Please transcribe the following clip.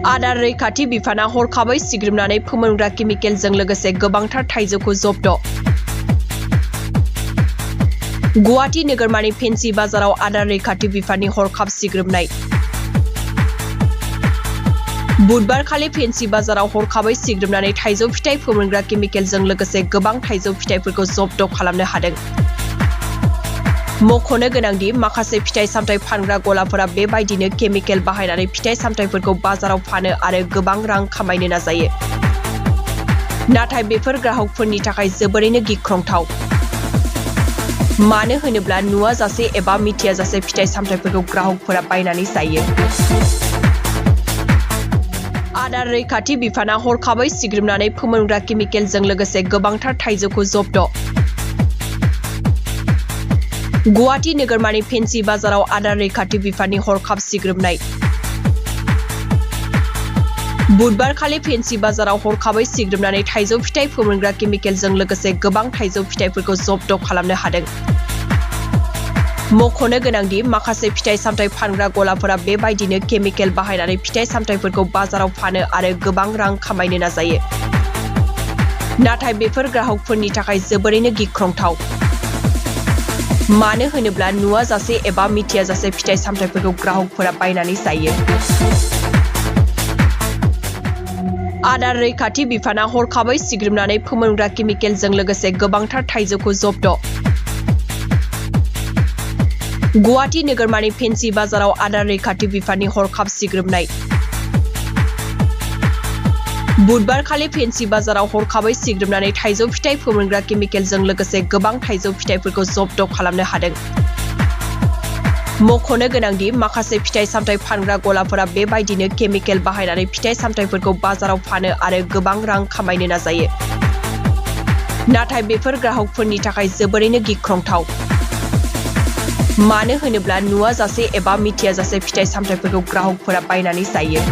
आदार रैखाथि बिफाना हरखाबै सिग्रोमनानै फोमोनग्रा केमिकेलजों लोगोसे गोबांथार थाइजौखौ जब्द'। गुवाहाटी नोगोरमानि फेन्सि बाजाराव आदार रैखाथि बिफाननि हरखाब सिग्रोमनाय। बुधबारखालि फेन्सि बाजाराव हरखाबै सिग्रोमनानै थाइजौ फिथाइ फोमोनग्रा केमिकेलजों लोगोसे गोबां थाइजौ फिथाइफोरखौ जब्द' खालामनो हादों। मख'नो गोनांदि माखासे फिथाइ सामथाइ फानग्रा गलाफोरा बेबायदिनो केमिकेल बाहायनानै फिथाइ सामथाइफोरखौ बाजाराव फानो आरो गोबां रां खामायनो नाजायो। नाथाय बेफोर ग्राहकफोरनि थाखाय जोबोरैनो गिख्रंथाव। मानो होनोब्ला नुवाजासे एबा मिथियाजासे फिथाइ सामथाइफोरखौ ग्राहकफोरा बायनानै जायो। आदार रैखाथि बिफाना हरखाबै सिग्रोमनानै फोमोनग्रा केमिकेलजों लोगोसे गोबांथार थाइजौखौ जब्द'। गुवाहाटी नोगोरमानि फेन्सि बाजाराव आदार रैखाथि बिफाननि हरखाब सिग्रोमनाय। बुधबारखालि फेन्सि बाजाराव हरखाबै सिग्रोमनानै थाइजौ फिथाइ फोमोनग्रा केमिकेलजों लोगोसे गोबां थाइजौ फिथाइफोरखौ जब्द' खालामनो हादों। मख'नो गोनांदि माखासे फिथाइ सामथाइ फानग्रा गलाफोरा बेबायदिनो केमिकेल बाहायनानै फिथाइ सामथाइफोरखौ बाजाराव फानो आरो गोबां रां खामायनो नाजायो। नाथाय बेफोर ग्राहकफोरनि थाखाय जोबोरैनो गिख्रंथाव। मानो होनोब्ला नुवाजासे एबा मिथियाजासे फिथाइ सामथाइफोरखौ ग्राहकफोरा बायनानै जायो। आदार रैखाथि बिफाना हरखाबै सिग्रोमनानै फोमोनग्रा केमिकेलजों लोगोसे गोबांथार थाइजौखौ जब्द'। गुवाहाटी नोगोरमानि फेन्सि बाजाराव आदार रैखाथि बिफाननि हरखाब सिग्रोमनाय। बुधबारखालि फेन्सि बाजाराव हरखाबै सिग्रोमनानै थाइजौ फिथाइ फोमोनग्रा केमिकेलजों लोगोसे गोबां थाइजौ फिथाइफोरखौ जब्द' खालामनो हादों। मख'नो गोनांदि माखासे फिथाइ सामथाइ फानग्रा गलाफोरा बेबायदिनो केमिकेल बाहायनानै फिथाइ सामथाइफोरखौ बाजाराव फानो आरो गोबां रां खामायनो नाजायो। नाथाय बेफोर ग्राहकफोरनि थाखाय जोबोरैनो गिख्रंथाव। मानो होनोब्ला नुवाजासे एबा मिथियाजासे फिथाइ सामथाइफोरखौ ग्राहकफोरा बायनानै जायो।